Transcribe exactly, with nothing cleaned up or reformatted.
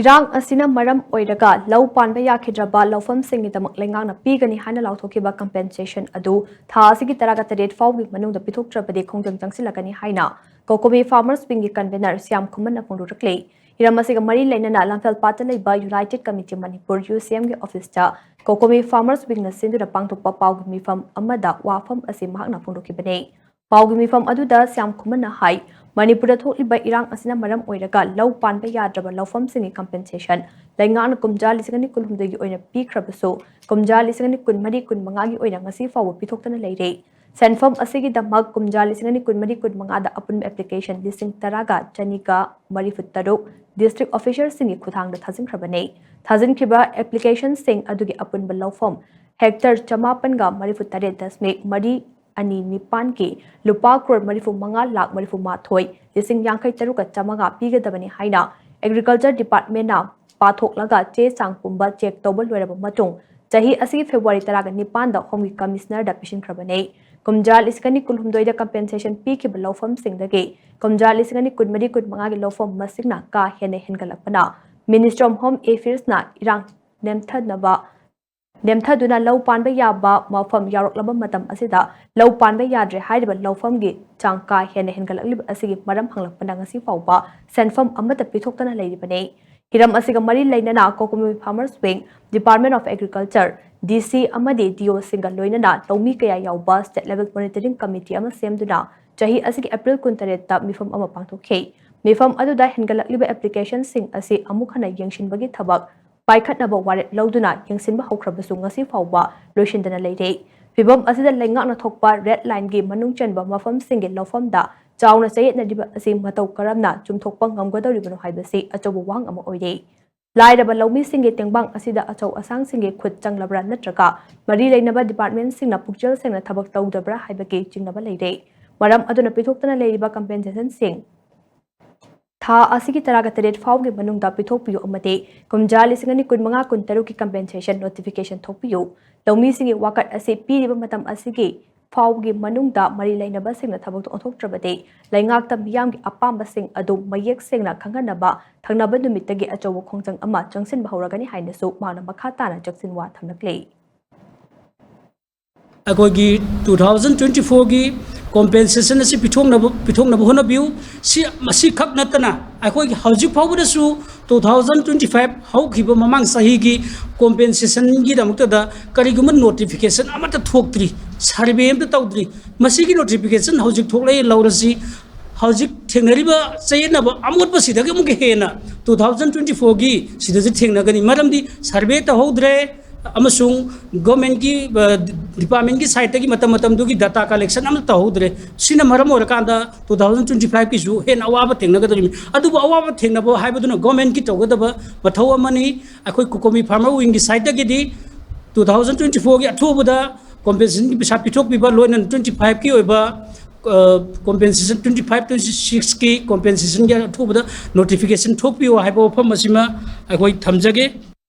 ꯏꯔꯥꯡ ꯑꯁꯤꯅ ꯃꯔꯝ ꯑꯣꯏꯔꯒ ꯂꯧ ꯄꯥꯟꯕ ꯌꯥꯈꯤꯗ꯭ꯔꯕ ꯂꯧꯐꯝꯁꯤꯡꯒꯤꯗꯃꯛ ꯂꯩꯉꯥꯛꯅ ꯄꯤꯒꯅꯤ ꯍꯥꯏꯅ ꯂꯥꯎꯊꯣꯛꯈꯤꯕ ꯀꯝꯄꯦꯟꯁꯦꯁꯟ ꯑꯗꯨ ꯊꯥ ꯑꯁꯤꯒꯤ ꯇꯔꯥꯒ ꯇꯔꯦꯠ ꯐꯥꯎꯒꯤ ꯃꯅꯨꯡꯗ ꯄꯤꯊꯣꯛꯇ꯭ꯔꯕꯗꯤ ꯈꯣꯡꯖꯪ ꯆꯪꯁꯤꯜꯂꯛꯀꯅꯤ ꯍꯥꯏꯅ ꯀꯣꯀꯣꯃꯤ ꯐꯥꯔꯃꯔꯁ ꯋꯤꯡꯒꯤ ꯀꯟꯚꯦꯅꯔ ꯁ꯭ꯌꯥꯝ ꯈꯨꯃꯟꯅ ꯐꯣꯡꯗꯣꯔꯛꯂꯤ꯫ ꯍꯤꯔꯝ ꯑꯁꯤꯒ ꯃꯔꯤ ꯂꯩꯅꯅ ꯂꯝꯐꯦꯜꯄꯥꯠꯇ ꯂꯩꯕ ꯌꯨꯅꯥꯏꯇꯦꯗ ꯀꯃꯤꯇꯤ ꯃꯅꯤꯄꯨꯔ, ꯌꯨ ꯁꯤ ꯑꯦꯝꯒꯤ ꯑꯣꯐꯤꯁꯇ ꯀꯣꯀꯣꯃꯤ ꯐꯥꯔꯃꯔꯁ ꯋꯤꯡꯅ ꯁꯤꯟꯗꯨꯅ ꯄꯥꯡꯊꯣꯛꯄ ꯄꯥꯎꯒꯤ ꯃꯤꯐꯝ ꯑꯃꯗ ꯋꯥꯐꯝ ꯑꯁꯤ ꯃꯍꯥꯛꯅ ꯐꯣꯡꯗꯣꯛꯈꯤꯕꯅꯤ꯫ ꯄꯥꯎꯒꯤ ꯃꯤꯐꯝ ꯑꯗꯨꯗ ꯁ꯭ꯌꯥꯝ ꯈꯨꯃꯟꯅ ꯍꯥꯏ, ꯃꯅꯤꯄꯨꯔꯗ ꯊꯣꯛꯂꯤꯕ ꯏꯔꯥꯡ ꯑꯁꯤꯅ ꯃꯔꯝ ꯑꯣꯏꯔꯒ ꯂꯧ ꯄꯥꯟꯕ ꯌꯥꯗ꯭ꯔꯕ ꯂꯧꯐꯝꯁꯤꯡꯒꯤ ꯀꯝꯄꯦꯟꯁꯦꯁꯟ ꯂꯩꯉꯥꯛꯅ ꯀꯨꯝꯖꯥ ꯂꯤꯁꯤꯡ ꯑꯅꯤ ꯀꯨꯟꯍꯨꯝꯗꯣꯏꯒꯤ ꯑꯣꯏꯅ ꯄꯤꯈ꯭ꯔꯕꯁꯨ, ꯀꯨꯝꯖꯥ ꯂꯤꯁꯤꯡ ꯑꯅꯤ ꯀꯨꯟꯃꯔꯤ ꯀꯨꯟꯃꯉꯥꯒꯤ ꯑꯣꯏꯅ ꯉꯁꯤ ꯐꯥꯎꯕ ꯄꯤꯊꯣꯛꯇꯅ ꯂꯩꯔꯦ꯫ ꯁꯦꯟꯐꯝ ꯑꯁꯤꯒꯤꯗꯃꯛ ꯀꯨꯝꯖꯥ ꯂꯤꯁꯤꯡ ꯑꯅꯤ ꯀꯨꯟꯃꯔꯤ ꯀꯨꯟꯃꯉꯥꯗ ꯑꯄꯨꯟꯕ ꯑꯦꯄ꯭ꯂꯤꯀꯦꯁꯟ ꯂꯤꯁꯤꯡ ꯇꯔꯥꯒ ꯆꯅꯤꯒ ꯃꯔꯤꯐꯨ ꯇꯔꯨꯛ ꯗꯤꯁꯇ꯭ꯔꯤꯛ ꯑꯣꯐꯤꯁꯔꯁꯤꯡꯒꯤ ꯈꯨꯠꯊꯥꯡꯗ ꯊꯥꯖꯤꯟꯈ꯭ꯔꯕꯅꯤ꯫ ꯊꯥꯖꯤꯟꯈꯤꯕ ꯑꯦꯄ꯭ꯂꯤꯀꯦꯁꯟꯁꯤꯡ ꯑꯗꯨꯒꯤ ꯑꯄꯨꯟꯕ ꯂꯧꯐꯝ ꯍꯦꯛꯇꯔ ꯆꯃꯥꯄꯟꯒ ꯃꯔꯤꯐꯨ ꯇꯔꯦꯠ ꯗꯁꯃꯤꯛ ꯃꯔꯤ ꯑꯅꯤ ꯅꯤꯄꯥꯟꯒꯤ ꯂꯨꯄꯥ ꯀ꯭ꯔꯣꯔ ꯃꯔꯤꯐꯨ ꯃꯉꯥ ꯂꯥꯈ ꯃꯔꯤꯐꯨ ꯃꯥꯊꯣꯏ ꯂꯤꯁꯤꯡ ꯌꯥꯡꯈꯩ ꯇꯔꯨꯛꯀ ꯆꯥꯃꯉꯥ ꯄꯤꯒꯗꯕꯅꯤ ꯍꯥꯏꯅ ꯑꯦꯒ꯭ꯔꯤꯀꯜꯆꯔ ꯗꯤꯄꯥꯔꯠꯃꯦꯟꯅ ꯄꯥꯊꯣꯛꯂꯒ ꯆꯦ ꯆꯥꯡ ꯄꯨꯝꯕ ꯆꯦꯛ ꯇꯧꯕ ꯂꯣꯏꯔꯕ ꯃꯇꯨꯡ, ꯆꯍꯤ ꯑꯁꯤꯒꯤ ꯐꯦꯕ꯭ꯔꯨꯋꯥꯔꯤ ꯇꯔꯥꯒ ꯅꯤꯄꯥꯟꯗ ꯍꯣꯝꯒꯤ ꯀꯃꯤꯁꯅꯔꯗ ꯄꯤꯁꯤꯟꯈ꯭ꯔꯕꯅꯤ꯫ ꯀꯨꯝꯖꯥ ꯂꯤꯁꯤꯡ ꯑꯅꯤ ꯀꯨꯟꯍꯨꯝꯗꯣꯏꯗ ꯀꯝꯄꯦꯟꯁꯦꯁꯟ ꯄꯤꯈꯤꯕ ꯂꯧꯐꯝꯁꯤꯡꯗꯒꯤ ꯀꯨꯝꯖꯥ ꯂꯤꯁꯤꯡ ꯑꯅꯤ ꯀꯨꯟꯃꯔꯤ ꯀꯨꯟꯃꯉꯥꯒꯤ ꯂꯧꯐꯝ ꯃꯁꯤꯡꯅ ꯀꯥ ꯍꯦꯟꯅ ꯍꯦꯟꯒꯠꯂꯛꯄꯅ Ministry of Home Affairsꯅ ꯏꯔꯥꯡ ꯅꯦꯝꯊꯅꯕ, ꯅꯦꯝꯊꯗꯨꯅ ꯂꯧ ꯄꯥꯟꯕ ꯌꯥꯕ ꯃꯐꯝ ꯌꯥꯎꯔꯛꯂꯕ ꯃꯇꯝ ꯑꯁꯤꯗ ꯂꯧ ꯄꯥꯟꯕ ꯌꯥꯗ꯭ꯔꯦ ꯍꯥꯏꯔꯤꯕ ꯂꯧꯐꯝꯒꯤ ꯆꯥꯡ ꯀꯥ ꯍꯦꯟꯅ ꯍꯦꯟꯒꯠꯂꯛꯂꯤꯕ ꯑꯁꯤꯒꯤ ꯃꯔꯝ ꯍꯪꯂꯛꯄꯅ ꯉꯁꯤ ꯐꯥꯎꯕ ꯁꯦꯟꯐꯝ ꯑꯃꯠꯇ ꯄꯤꯊꯣꯛꯇꯅ ꯂꯩꯔꯤꯕꯅꯤ꯫ ꯍꯤꯔꯝ ꯑꯁꯤꯒ ꯃꯔꯤ ꯂꯩꯅꯅ ꯀꯣꯀꯣꯃꯤ farmers wing, Department of Agriculture, D C ꯑꯃꯗꯤ D Oꯁꯤꯡꯒ ꯂꯣꯏꯅꯅ ꯂꯧꯃꯤ ꯀꯌꯥ ꯌꯥꯎꯕ State Level Monitoring Committee ꯑꯃ ꯁꯦꯝꯗꯨꯅ ꯆꯍꯤ ꯑꯁꯤꯒꯤ ꯑꯦꯄ꯭ꯔꯤꯜ ꯀꯨꯟꯇꯔꯦꯠꯇ ꯃꯤꯐꯝ ꯑꯃ ꯄꯥꯡꯊꯣꯛꯈꯤ꯫ ꯃꯤꯐꯝ ꯑꯗꯨꯗ ꯍꯦꯟꯒꯠꯂꯛꯂꯤꯕ ꯑꯦꯄ꯭ꯂꯤꯀꯦꯁꯟꯁꯤꯡ ꯑꯁꯤ ꯑꯃꯨꯛ ꯍꯟꯅ ꯌꯦꯡꯁꯤꯟꯕꯒꯤ ꯊꯕꯛ ꯄꯥꯏꯈꯠꯅꯕ ꯋꯥꯔꯦꯞ ꯂꯧꯗꯨꯅ ꯌꯦꯡꯁꯤꯟꯕ ꯍꯧꯈ꯭ꯔꯕꯁꯨ ꯉꯁꯤ ꯐꯥꯎꯕ ꯂꯣꯏꯁꯤꯟꯗꯅ ꯂꯩꯔꯦ꯫ ꯐꯤꯚꯝ ꯑꯁꯤꯗ ꯂꯩꯉꯥꯛꯅ ꯊꯣꯛꯄ ꯔꯦꯗ ꯂꯥꯏꯟꯒꯤ ꯃꯅꯨꯡ ꯆꯟꯕ ꯃꯐꯝꯁꯤꯡꯒꯤ ꯂꯧꯐꯝꯗ ꯆꯥꯎꯅ ꯆꯌꯦꯠꯅꯔꯤꯕ ꯑꯁꯤ ꯃꯇꯧ ꯀꯔꯝꯅ ꯆꯨꯝꯊꯣꯛꯄ ꯉꯝꯒꯗꯧꯔꯤꯕꯅꯣ ꯍꯥꯏꯕꯁꯤ ꯑꯆꯧꯕ ꯋꯥꯍꯪ ꯑꯃ ꯑꯣꯏꯔꯦ꯫ ꯂꯥꯏꯔꯕ ꯂꯧꯃꯤꯁꯤꯡꯒꯤ ꯇꯦꯡꯕꯥꯡ ꯑꯁꯤꯗ ꯑꯆꯧ ꯑꯁꯥꯡꯁꯤꯡꯒꯤ ꯈꯨꯠ ꯆꯪꯂꯕ꯭ꯔꯥ ꯅꯠꯇ꯭ꯔꯒ ꯃꯔꯤ ꯂꯩꯅꯕ ꯗꯤꯄꯥꯔꯠꯃꯦꯟꯁꯤꯡꯅ ꯄꯨꯛꯆꯦꯜ ꯁꯦꯡꯅ ꯊꯕꯛ ꯇꯧꯗꯕ꯭ꯔꯥ ꯍꯥꯏꯕꯒꯤ ꯆꯤꯡꯅꯕ ꯂꯩꯔꯦ꯫ ꯃꯔꯝ ꯑꯗꯨꯅ ꯄꯤꯊꯣꯛꯇꯅ ꯂꯩꯔꯤꯕ ꯀꯝꯄꯦꯟꯁꯦꯁꯟꯁꯤꯡ ꯊꯥ ꯑꯁꯤꯒꯤ ꯇꯔꯥꯒ ꯇꯔꯦꯠ ꯐꯥꯎꯒꯤ ꯃꯅꯨꯡꯗ ꯄꯤꯊꯣꯛꯄꯤꯌꯨ ꯑꯃꯗꯤ ꯀꯨꯝꯖꯥ ꯂꯤꯁꯤꯡ ꯑꯅꯤ ꯀꯨꯟꯃꯉꯥ ꯀꯨꯟꯇꯔꯨꯛꯀꯤ ꯀꯝꯄꯦꯟꯁꯦꯁꯟ ꯅꯣꯇꯤꯐꯤꯀꯦꯁꯟ ꯊꯣꯛꯄꯤꯌꯨ꯫ ꯂꯧꯃꯤꯁꯤꯡꯒꯤ ꯋꯥꯀꯠ ꯑꯁꯤ ꯄꯤꯔꯤꯕ ꯃꯇꯝ ꯑꯁꯤꯒꯤ ꯐꯥꯎꯕꯒꯤ ꯃꯅꯨꯡꯗ ꯃꯔꯤ ꯂꯩꯅꯕꯁꯤꯡꯅ ꯊꯕꯛꯇꯨ ꯑꯣꯟꯊꯣꯛꯇ꯭ꯔꯕꯗꯤ ꯂꯩꯉꯥꯛꯇ ꯃꯤꯌꯥꯝꯒꯤ ꯑꯄꯥꯝꯕꯁꯤꯡ ꯑꯗꯨ ꯃꯌꯦꯛ ꯁꯦꯡꯅ ꯈꯪꯍꯟꯅꯕ ꯊꯪꯅꯕ ꯅꯨꯃꯤꯠꯇꯒꯤ ꯑꯆꯧꯕ ꯈꯣꯡꯖꯪ ꯑꯃ ꯆꯪꯁꯤꯟꯕ ꯍꯧꯔꯒꯅꯤ ꯍꯥꯏꯅꯁꯨ ꯃꯍꯥꯛꯅ ꯃꯈꯥ ꯇꯥꯅ ꯆꯦꯛꯁꯤꯟꯋꯥ ꯊꯝꯂꯛꯂꯤ꯫ ꯑꯩꯈꯣꯏꯒꯤ ꯇꯨ ꯊꯥꯎꯖꯟ ꯇ꯭ꯋꯦꯟꯇꯤ ꯐꯣꯔꯒꯤ ꯀꯣꯝꯄꯦꯟꯁꯦꯁꯟ ꯑꯁꯤ ꯄꯤꯊꯣꯛꯅꯕ ꯄꯤꯊꯣꯛꯅꯕ ꯍꯣꯠꯅꯕꯤꯌꯨ꯫ ꯁꯤ ꯃꯁꯤꯈꯛ ꯅꯠꯇꯅ ꯑꯩꯈꯣꯏꯒꯤ ꯍꯧꯖꯤꯛ ꯐꯥꯎꯕꯗꯁꯨ ꯇꯨ ꯊꯥꯎꯖꯟ ꯇ꯭ꯋꯦꯟꯇꯤ ꯐꯥꯏꯚ ꯍꯧꯈꯤꯕ ꯃꯃꯥꯡ ꯆꯍꯤꯒꯤ ꯀꯣꯝꯄꯦꯟꯁꯦꯁꯟꯒꯤꯗꯃꯛꯇꯗ ꯀꯔꯤꯒꯨꯝꯕ ꯅꯣꯇꯤꯐꯤꯀꯦꯁꯟ ꯑꯃꯠꯇ ꯊꯣꯛꯇ꯭ꯔꯤ, ꯁꯔꯚꯦ ꯑꯃꯇ ꯇꯧꯗ꯭ꯔꯤ꯫ ꯃꯁꯤꯒꯤ ꯅꯣꯇꯤꯐꯤꯀꯦꯁꯟ ꯍꯧꯖꯤꯛ ꯊꯣꯛꯂꯛꯏ ꯂꯧꯔꯁꯤ꯫ ꯍꯧꯖꯤꯛ ꯊꯦꯡꯅꯔꯤꯕ ꯆꯌꯦꯠꯅꯕ ꯑꯃꯣꯠꯄꯁꯤꯗꯒꯤ ꯑꯃꯨꯛꯀ ꯍꯦꯟꯅ ꯇꯨ ꯊꯥꯎꯖꯟ ꯇ꯭ꯋꯦꯟꯇꯤ ꯐꯣꯔꯒꯤ ꯁꯤꯗꯁꯨ ꯊꯦꯡꯅꯒꯅꯤ꯫ ꯃꯔꯝꯗꯤ ꯁꯔꯚꯦ ꯇꯧꯍꯧꯗ꯭ꯔꯦ ꯑꯃꯁꯨꯡ ꯒꯣꯔꯃꯦꯟꯒꯤ ꯗꯤꯄꯥꯔꯠꯃꯦꯟꯒꯤ ꯁꯥꯏꯠꯇꯒꯤ ꯃꯇꯝ ꯃꯇꯝꯗꯨꯒꯤ ꯗꯥꯇꯥ ꯀꯂꯦꯛꯁꯟ ꯑꯃ ꯇꯧꯍꯧꯗ꯭ꯔꯦ꯫ ꯁꯤꯅ ꯃꯔꯝ ꯑꯣꯏꯔꯀꯥꯟꯗ ꯇꯨ ꯊꯥꯎꯖꯟ ꯇ꯭ꯋꯦꯟꯇꯤ ꯐꯥꯏꯚꯀꯤꯁꯨ ꯍꯦꯟꯅ ꯑꯋꯥꯕ ꯊꯦꯡꯅꯒꯗꯧꯔꯤꯕꯅꯤ꯫ ꯑꯗꯨꯕꯨ ꯑꯋꯥꯕ ꯊꯦꯡꯅꯕ ꯍꯥꯏꯕꯗꯨꯅ ꯒꯣꯔꯃꯦꯟꯒꯤ ꯇꯧꯒꯗꯕ ꯃꯊꯧ ꯑꯃꯅꯤ꯫ ꯑꯩꯈꯣꯏ ꯀꯣꯀꯣꯃꯤ ꯐꯥꯔꯃꯔ ꯋꯤꯡꯒꯤ ꯁꯥꯏꯠꯇꯒꯤꯗꯤ ꯇꯨ ꯊꯥꯎꯖꯟ ꯇ꯭ꯋꯦꯟꯇꯤ ꯐꯣꯔꯒꯤ ꯑꯊꯨꯕꯗ ꯀꯣꯝꯄꯦꯟꯁꯦꯁꯟꯒꯤ ꯄꯩꯁꯥ ꯄꯤꯊꯣꯛꯄꯤꯕ, ꯂꯣꯏꯅꯅ ꯇ꯭ꯋꯦꯟꯇꯤ ꯐꯥꯏꯚꯀꯤ ꯑꯣꯏꯕ ꯀꯣꯝꯄꯦꯟꯁꯦꯁꯟ, ꯇ꯭ꯋꯦꯟꯇꯤ ꯐꯥꯏꯚ ꯇ꯭ꯋꯦꯟꯇꯤ ꯁꯤꯛꯁꯀꯤ ꯀꯣꯝꯄꯦꯟꯁꯦꯁꯟꯒꯤ ꯑꯊꯨꯕꯗ ꯅꯣꯇꯤꯐꯤꯀꯦꯁꯟ ꯊꯣꯛꯄꯤꯌꯣ ꯍꯥꯏꯕ ꯋꯥꯐꯝ ꯑꯁꯤꯃ ꯑꯩꯈꯣꯏ ꯊꯝꯖꯒꯦ꯫